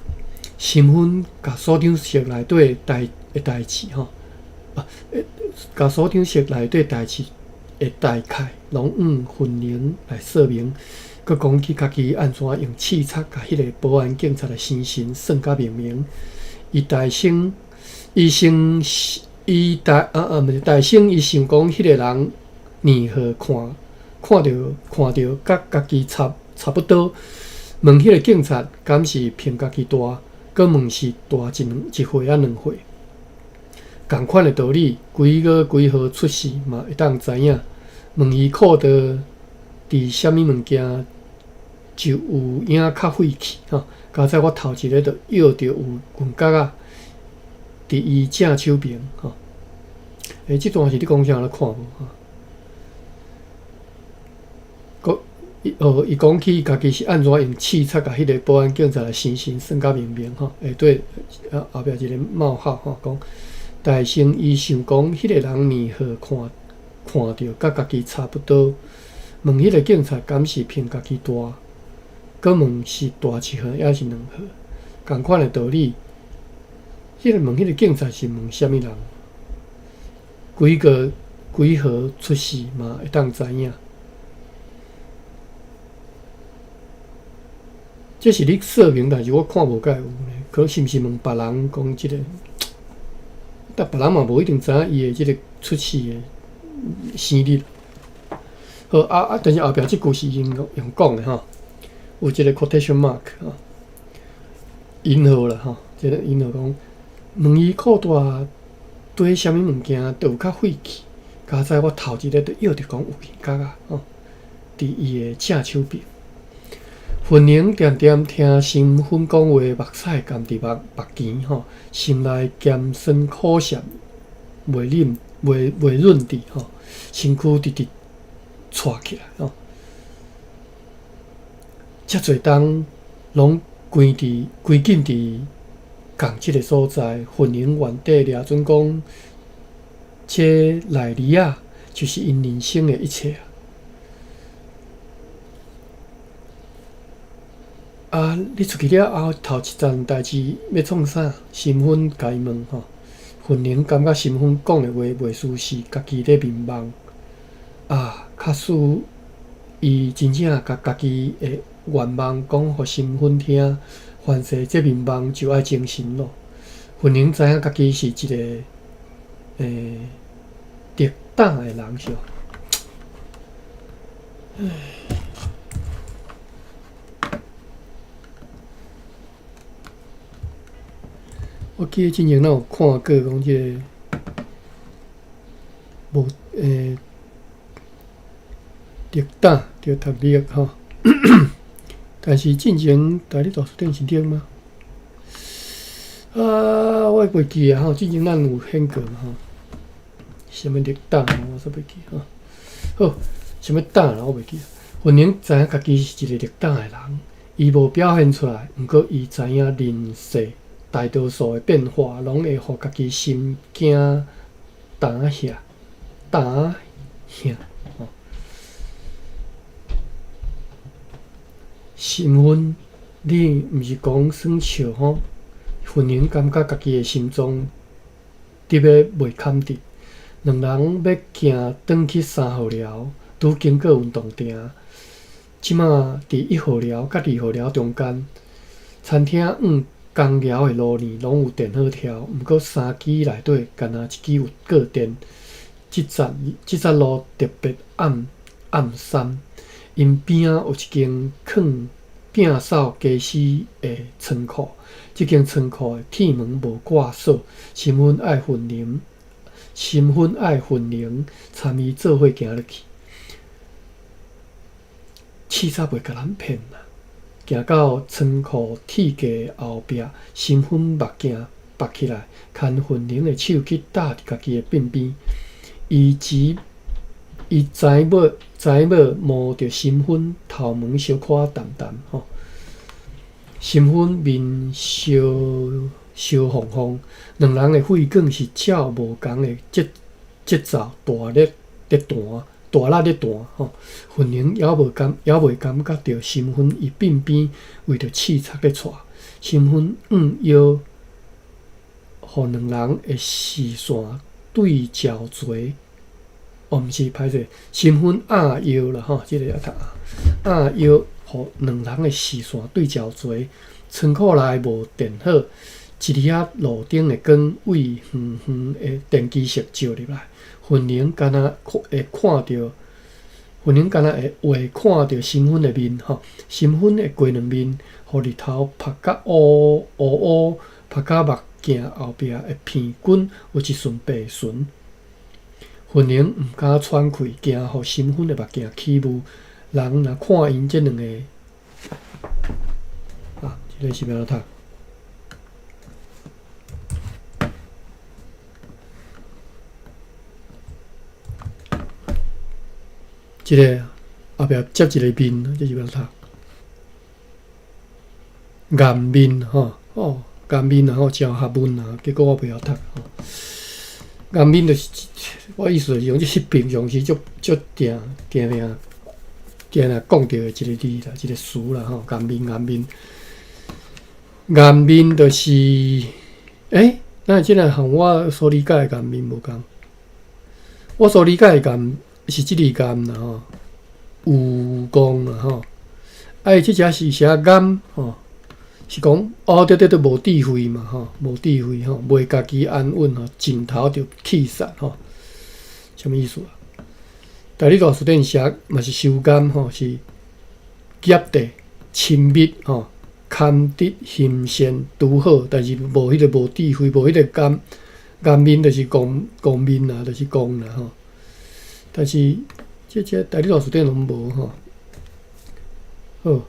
新婚共所長室內底代的代誌吼，啊，共所長室內底代誌的大概，攏向雲玲來說明。閣講起家己按怎用刺插共彼個保安警察的生辰算甲明明。伊大聲，伊先，伊大啊啊，毋是大聲，伊想講彼個人年歲看看著看著佮家己差差不多。問彼個警察敢是憑家己大，閣問是大一兩一歲抑兩歲。仝款的道理，幾月幾號出世嘛會當知影。問伊褲袋佇啥物物件？就有影較廢去吼，佳哉我頭一个就臆著有銀角仔佇伊正手爿吼。欸，這段是你講啥？我看無吼。閣伊哦，伊講起家己是按怎用刺插共彼个保安警察的生辰算甲明明吼。下底啊後壁一个冒號吼，講大聲伊想講彼個人年歲看看著佮家己差不多，問彼個警察敢是憑家己大？閣問是大一歲抑是兩歲？仝款的道理，彼个問彼个警察是問啥物人？幾個幾號出世嘛會當知影？這是你說明，但是我看無蓋有呢。可能是毋是問別人講這個？但別人嘛無一定知影伊的這个出世的生日。好啊啊！但是後壁這句是用用講的吼。有一个 quotation mark 吼，引號啦吼，這个引號講，問伊褲袋綴啥物物件，就有較廢去。佳哉我頭一个就臆著講有銀角仔吼，佇伊的正手爿。雲玲恬恬聽新婚講話，目屎含佇目目墘吼，心內鹹酸苦澀袂忍袂袂忍佇吼，身軀直直掣起來吼。遮濟冬攏關佇關禁佇仝這个所在，雲玲原底掠準講，這內裡仔就是𪜶人生的一切啊！啊，你出去了後，頭一件代誌欲創啥？新婚共伊問吼，雲玲感覺新婚講的話袂輸是家己咧眠夢啊，假使伊真正共家己的願望講予新婚聽，凡勢這眠夢就愛精神咯。雲玲知影家己是一个特膽的人是無？唉，我記得之前咱有看過講這个無特膽著讀力吼。但是進前台語大辭典是力嗎？啊，我袂記啊吼，進前咱有顯過嘛吼。啥物力膽我煞袂記吼。好，啥物膽啦，我袂記。雲玲知影家己是一個力膽的人，伊無表現出來，毋過伊知影人世大多數的變化，攏會予家己心驚膽嚇膽嚇。新婚，你毋是講耍笑吼？雲玲感覺家己的心臟特欲袂堪得。兩人欲行轉去三號寮，拄經過運動場。這馬佇一號寮佮二號寮中間，餐廳往工寮的路呢，攏有電火柱，毋過三支內底，干焦一支有過電。這節這節路特別暗暗澹，𪜶邊仔有一間囥摒掃家私的倉庫，這間倉庫的鐵門無掛鎖，新婚愛雲玲，新婚愛雲玲參伊做伙行入去，刺插袂共咱騙啦。行到倉庫鐵架後壁，新婚目鏡拔起來，牽雲玲的手去搭佇家己的鬢邊，伊只伊知無知無摸著新婚頭毛小可澹澹吼。心芬面燒燒紅紅，兩人的血管是照無仝的節節奏大力咧彈，大力咧彈吼。雲玲猶無感猶未感覺著心芬伊鬢邊為著刺插咧掣，心芬彎腰，予兩人的視線對焦做。哦，毋是，歹勢，心芬壓腰啦吼，這個愛讀壓腰，予兩人的視線對焦做。倉庫內無電火，一日仔路燈的光為遠遠的電機室照入來，雲玲敢若會看著，雲玲敢若會會看著心芬的面吼，心芬的雞卵面，予日頭曝甲烏烏烏，曝甲目鏡後壁的鼻根有一寸白唇。雲玲毋敢喘氣，驚予心芬的目鏡起霧。人若看𪜶這兩个，啊，這個是欲按怎讀？這个後壁接一个面，這是欲按怎讀？顏面吼，哦，顏面啊吼，真學問啊，結果我袂曉讀吼。顏面就是，我意思就是講，這是平常時足足定定定定定講著的一个字啦，一个詞啦吼。顏面顏面顏面就是，欸，咱這个和我所理解的顏面無仝。我所理解的顏是這个顏啦吼，有光啦吼。啊，伊這只是寫顏吼。是講，哦，對對對，無智慧嘛，吼，無智慧吼，袂家己安穩吼，盡頭就氣散吼，啥物意思啊？台語大辭典寫嘛是修甘吼，是夾地親密吼，堪得行善拄好，但是無彼個無智慧，無彼個甘顏面，就是戇戇面啦，就是戇啦吼。但是這這台語大辭典攏無吼，好。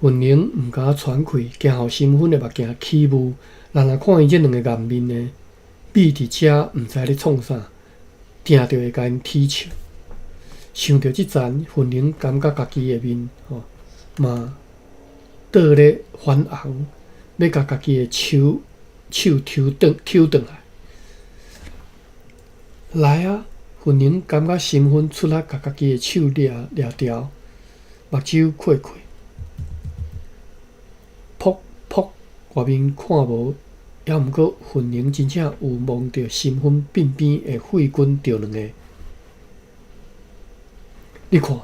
雲玲毋敢喘氣，驚予心芬的目鏡起霧。人若看伊這兩個顏面呢，覕佇遮毋知咧創啥，定著會共𪜶恥笑。想著這層，雲玲感覺家己的面吼嘛倒咧泛紅，欲共家己的手手抽轉抽轉來。來啊！雲玲感覺心芬出力共家己的手掠掠牢，目睭開開。噗噗，外面看無，猶毋過雲玲真正有摸著心芬鬢邊的血筋著兩个。你看，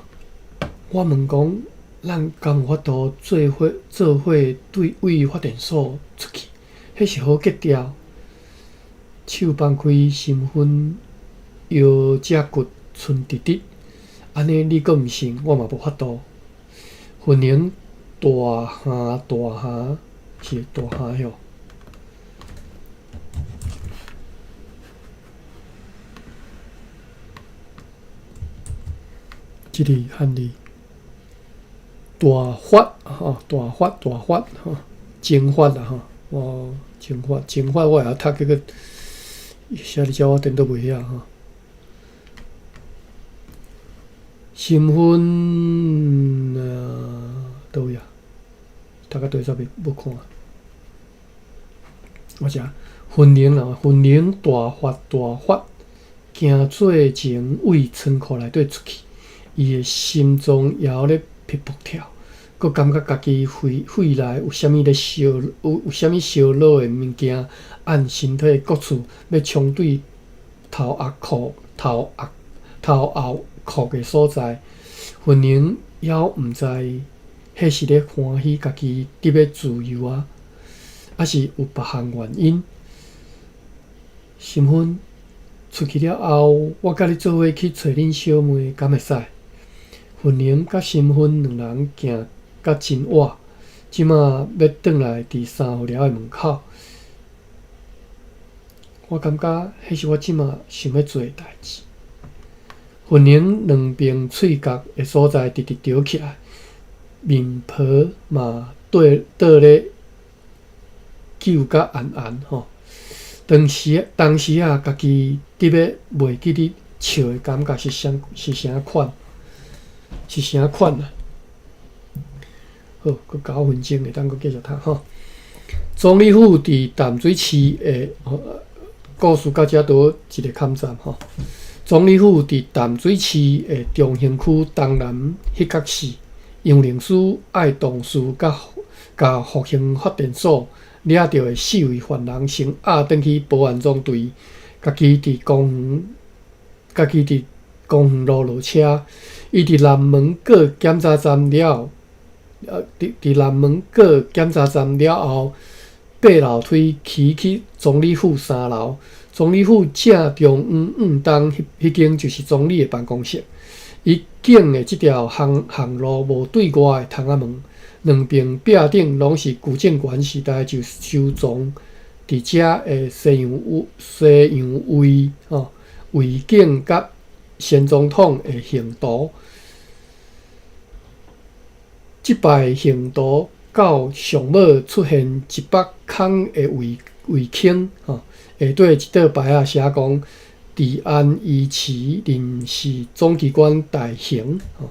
我問講，咱敢有法度做伙做伙對位發電所出去？彼是好格調。手放開，心芬腰脊骨伸直直，按呢你閣毋信，我嘛無法度。雲玲。大蝦大蝦是大蝦喲，這個漢字大發吼，大發大發吼，蒸發啦吼，哦，蒸發蒸發，我會曉讀，結果寫佇遮我顛倒袂曉吼。心芬啊，佗位啊？讀到佗煞未無看。我遮雲玲啦，雲玲大發大發，行做前位倉庫內底出去，伊的心臟猶咧噗噗跳，閣感覺家己肺肺內有啥物咧燒，有有啥物燒燒的物件，按身體各處欲衝對頭殼殼頭殼頭後殼的所在，雲玲猶毋知彼是咧歡喜家己得欲自由啊，抑是有別項原因。心芬出去了後，我佮你做伙去揣恁小妹，敢會使？雲玲佮心芬兩人行甲真晚，這馬欲轉來佇三號寮的門口。我感覺彼是我這馬想欲做的代誌。雲玲兩爿喙角的所在直直著起來，面皮嘛倒倒咧揪甲絚絚吼。當時當時啊，家己得欲袂記得笑的感覺是啥是啥款，是啥款啊？好，好，閣9分鐘會當閣繼續讀吼。總理府佇淡水市的故事到遮拄一个坎站吼。總理府佇淡水市的中興區東南彼角四，楊靈師愛同事佮共復興發電所掠著的四位犯人先押轉去保安總隊，家己佇公園，家己佇公園路落車。伊佇南門過檢查站了，佇南門過檢查站了後，爬樓梯騎去總理府三樓。總理府正中央向東彼彼間就是總理的辦公室。伊經的這條巷巷路無對外的窗仔門，兩邊壁頂攏是舊政權時代就收藏佇遮的西洋西洋畫吼畫景佮前總統的行圖。這擺行圖到上尾出現一筆空的畫畫框吼，下底一道牌仔寫講治安維持臨時總機關大型吼，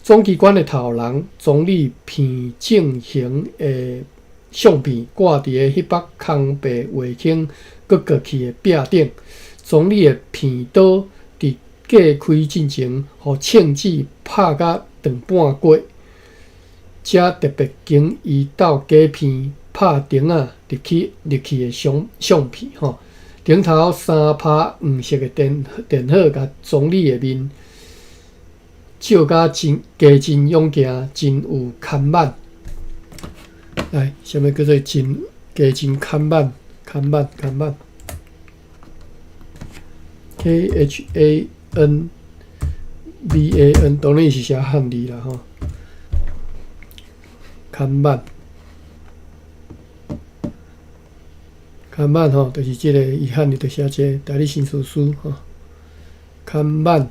總機關的頭人總理彭正行的相片掛佇个彼筆空白畫框閣過去的壁頂，總理的片刀佇隔開進前，予銃子拍甲斷半截。才特別經伊鬥假片拍釘仔入去入去的相相片吼，頂頭三拍黃色的電電火，共總理的面照甲真加真勇健，真有看板。來，啥物叫做真加真看板？看板看板。K H A N B A N，當然是寫漢字啦吼。看板，看板吼，就是這个伊漢字就寫這个代理新事書吼。看板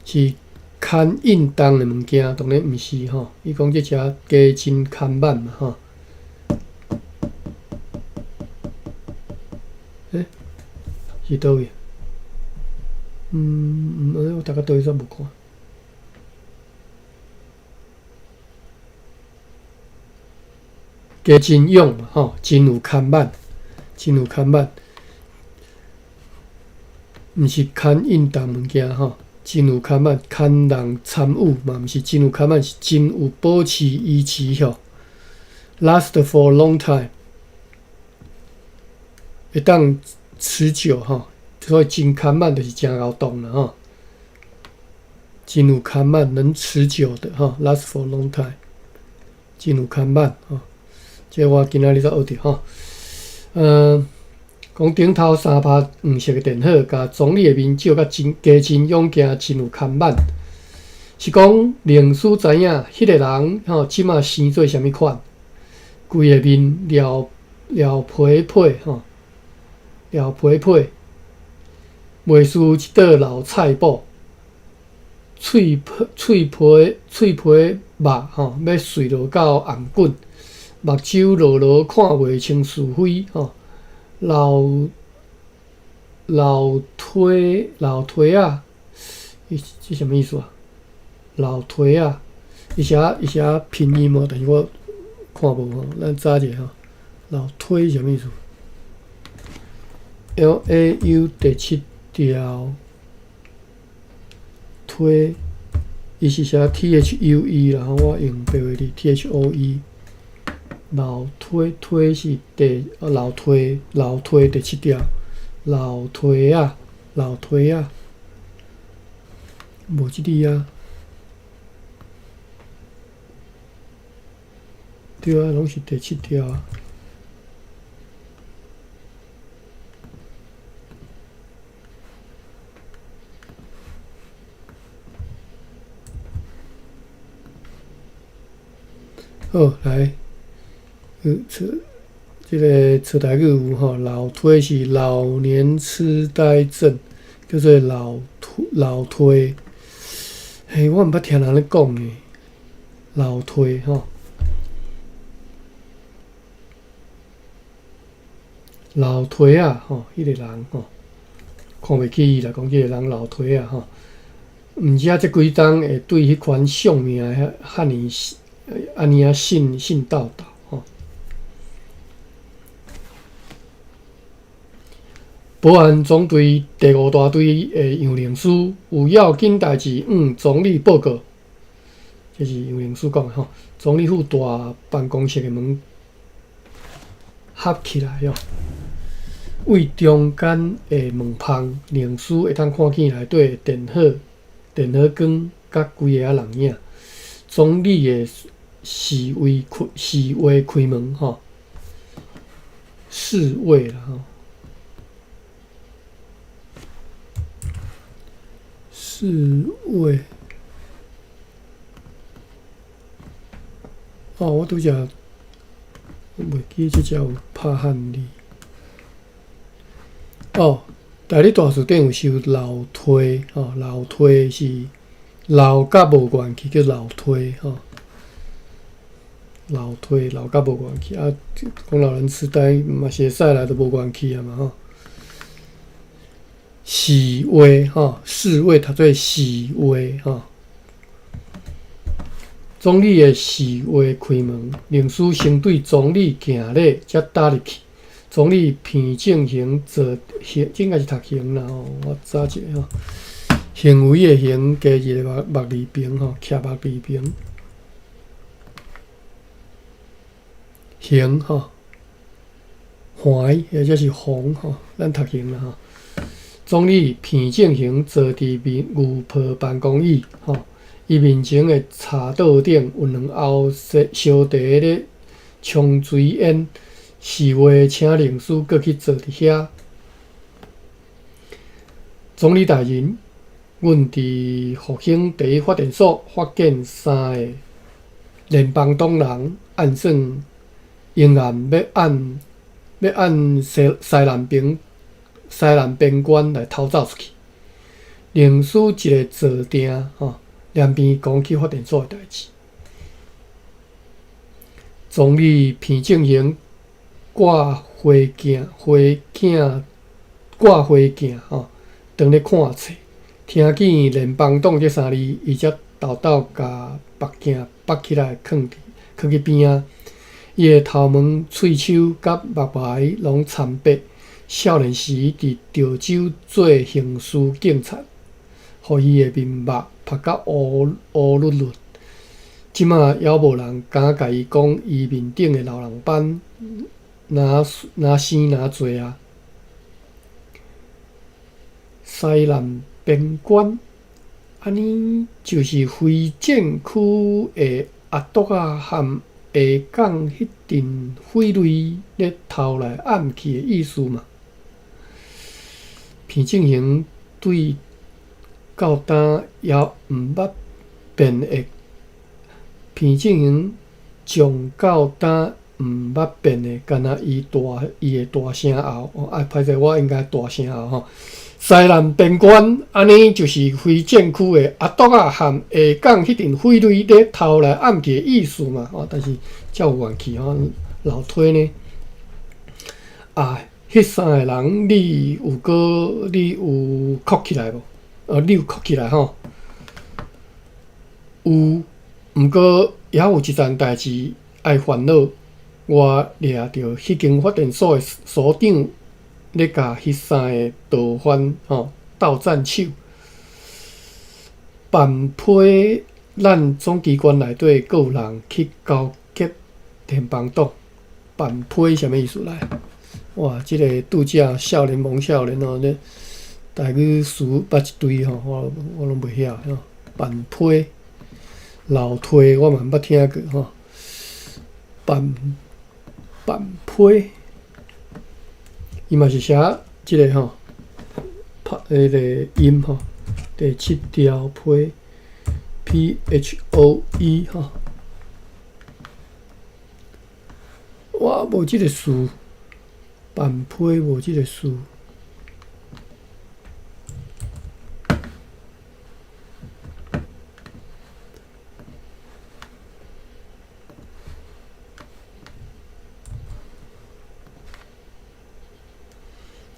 是牽引動的物件，當然毋是吼。伊講這車加真看板嘛吼。欸，是佗位？嗯，我讀到佗位煞無看。加真勇嘛吼，真有看板，真有看板，毋是牽引動物件吼，真有看板，牽人參與嘛，毋是真有看板，是真有保持維持吼。Last for a long time，會當持久吼，所以真看板就是誠𠢕動啦吼，真有看板能持久的吼，last for a long time，真有看板吼。這我今仔日才學著吼，講頂頭三拍黃色的電火，共總理的面照甲真加真勇健，真有看板。是講靈師知影，彼个人吼，這馬生做啥物款？規个面撩撩皮皮吼，撩皮皮，袂輸一桌老菜脯，喙皮喙皮喙皮肉吼，欲碎落到頷頸。目睭落落看袂清是非吼，老老推老推仔，伊這啥物意思啊？老推仔，伊寫伊寫拼音無？但是我看無吼，咱查一下吼。老推啥物意思？L A U 第七條推，伊是寫 T H U E 啦，我用白話字 T H O E。老推推是第老推老推第七條，老推仔老推仔，無這字啊，對啊，攏是第七條啊。好，來。這這个册台語有吼，老推是老年痴呆症，叫做老推老推。嘿，我毋捌聽人咧講的，老推吼。老推仔吼，彼个人吼，看袂起伊啦，講這个人老推仔吼。毋知影這幾冬會對彼款相命遐爾按呢仔信信道道吼。保安总队第五大队的杨灵师有要紧代志，向总理报告。这是杨灵师讲的吼。总理府大办公室的门合起来哦。位中间的门缝，灵师会当看见内底电火、电火光佮规个仔人影。总理的侍卫开侍卫开门吼，侍卫啦吼，侍卫。哦，我拄才袂记這只有拍漢字。哦，台語大辭典有收老推吼，老推是老甲無願去叫老推吼，老推老甲無願去啊，講老人痴呆嘛是會使啦，都無願去啊嘛吼。侍衛吼，侍衛讀做侍衛吼。總理的侍衛開門，靈師先對總理行禮，才踏入去。總理彭正行坐，這應該是讀行啦吼，我查一下吼。行為的行加一個目目字邊吼，徛目字邊。行吼，橫或者是紅吼，咱讀行啦吼。總理彭正行坐佇面牛皮辦公椅吼，伊面前的茶桌頂有兩甌燒茶咧沖水煙。侍衛請靈師閣去坐佇遐。總理大人，阮佇復興第一發電所發現三个聯邦黨人暗算永案欲按欲按西西南邊西南邊關來偷走出去。靈師一个坐定吼，連邊講起發電所的代誌。總理彭正行掛花鏡，花鏡掛花鏡吼，當咧看冊，聽見聯邦黨這三字，伊才沓沓共目鏡拔起來，囥佇囥去邊仔。伊的頭毛、喙鬚佮目眉攏慘白。少年時佇潮州做刑事警察，予伊的面目曝甲烏烏朊朊。這馬猶無人敢共伊講伊面頂的老人斑若若生若濟啊！西南邊關，按呢就是非戰區的阿篤仔和下港彼陣匪類咧偷來暗去的意思嘛？彭正行對到今猶毋捌變的，彭正行上到今毋捌變的，敢若伊大伊的大聲喉，啊，歹勢，我應該大聲喉吼。西南邊關，按呢就是非戰區的阿篤仔和下港彼陣匪類咧偷來暗去的意思嘛？哦，但是才有怨氣吼，老推呢？啊，彼三个人你有閣你有銬起來無？你有銬起來吼？有，毋過猶有一層代誌愛煩惱。我掠著彼間發電所的所長咧，共彼三个盜犯吼鬥戰手，辦批咱總機關內底閣有人去勾結聯邦黨，辦批啥物意思來？哇！這个拄才少年蒙少年哦，咧台語詞捌一堆吼，我我攏袂曉吼。辦批、老推我嘛毋捌聽過吼。辦辦批，伊嘛是寫這个吼，拍彼个音吼，第七條批，P H O E 吼。我無這个詞，辦批無這个詞。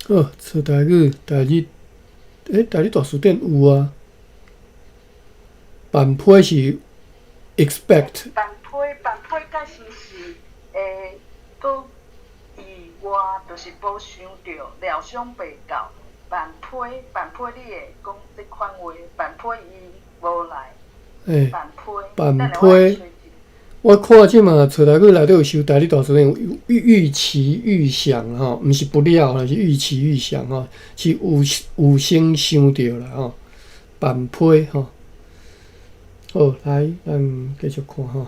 好，找台語，台語，欸，台語大辭典有啊。辦批是 expect。辦批批万批解释是阁意外，就是无想著，料想袂到。万批万批，你會講這款話？萬批伊無來。萬批。萬批。我看這嘛揣來去內底有收代理大師兄預期預想吼，毋是不料啦，是預期預想吼，是有先想著啦吼。萬批吼。好，來，咱繼續看吼。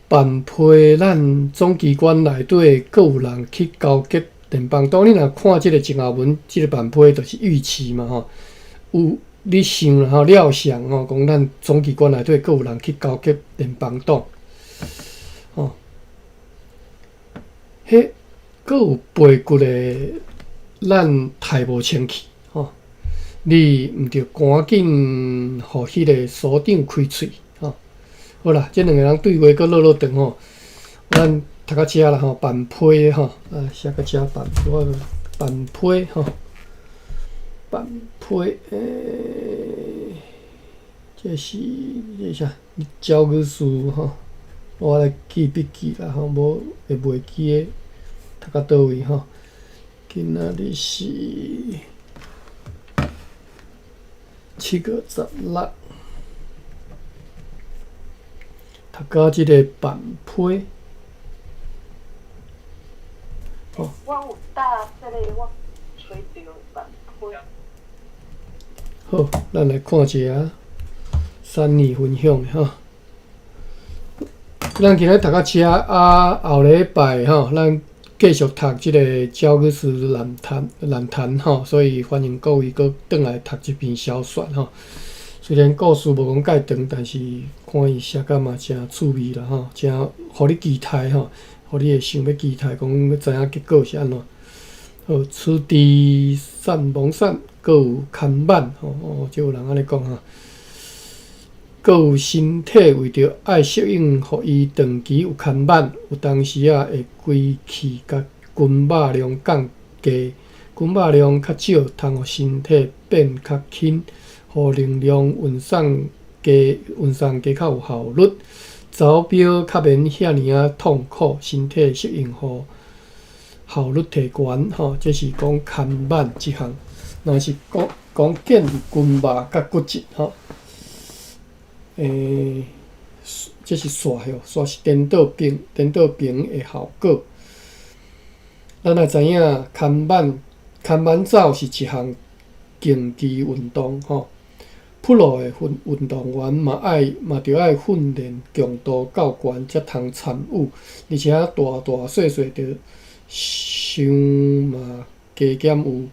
萬批咱總機關內底閣有人去勾結聯邦黨。你若看這個前後文，這個萬批就是預期嘛吼。有你想啦吼，料想吼，講咱總機關內底閣有人去勾結聯邦黨，吼。彼閣有背骨的，咱刣無清氣吼。你毋著趕緊予彼个所長開喙吼。好啦，這兩个人對話閣落落長吼，咱讀到遮啦吼，萬批吼，啊，寫到遮萬，我萬批吼，萬批這是這啥？焦女士吼，我來記筆記啦吼，無會袂記得讀到佗位吼。今仔日是7月16，讀到這个萬批。我有搭這個，我揣著萬批。好，咱來看一下三年分享的吼。咱今日讀到遮啊，後禮拜吼，咱繼續讀這个焦女士難談難談吼，所以歡迎各位閣轉來讀這篇小說吼。雖然故事無講蓋長，但是看伊寫甲嘛誠趣味啦吼，誠予你期待吼，予你會想欲期待講欲知影結果是按怎。好，此地散亡散，閣有牽挽吼，哦，這有人按呢講吼。閣有身體為著愛適應，予伊長期有牽挽，有當時仔會規氣共筋肉量降低，筋肉量較少，通予身體變較輕，予能量運送加運送加較有效率，走標較免遐爾仔痛苦，身體適應予效率提懸吼，這是講牽挽這項，若是講講建立筋肉佮骨質吼。這是線吼，線是顛倒平，顛倒平的效果。咱也知影，牽挽牽挽走是一項競技運動吼。プロ的運運動員嘛愛嘛著愛訓練強度夠懸才通參與，而且大大細細著傷嘛加減有，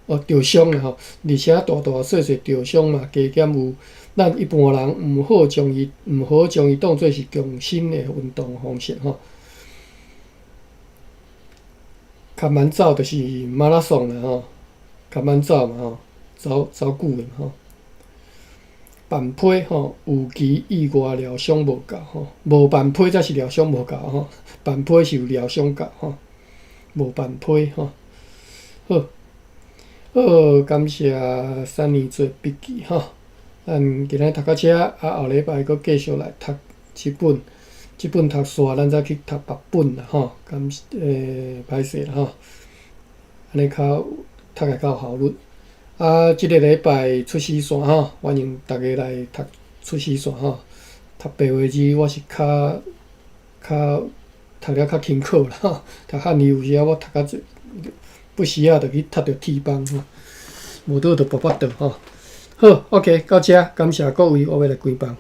哦，著傷啦吼，而且大大細細著傷嘛加減有。咱一般人毋好將伊毋好將伊當做是強身的運動方式吼。牽挽走就是馬拉松啦吼，牽挽走嘛吼，走走久的嘛吼。萬批吼，有其意外療傷無夠吼，無萬批才是療傷無夠吼，萬批是有療傷夠吼，無萬批吼。好，好，感謝三年做筆記吼。咱今仔讀到遮，啊後禮拜閣繼續來讀這本，這本讀煞，咱再去讀別本啦吼。感歹勢啦吼，按呢較讀會較有效率。啊，這个禮拜出師線吼，歡迎逐家來讀出師線吼。讀白話字我是較較讀了較輕巧啦吼，讀漢語有時仔我讀較濟，不時仔就去讀著鐵枋吼，無倒就跋腹肚吼。好，OK，到遮，感謝各位，我欲來關房。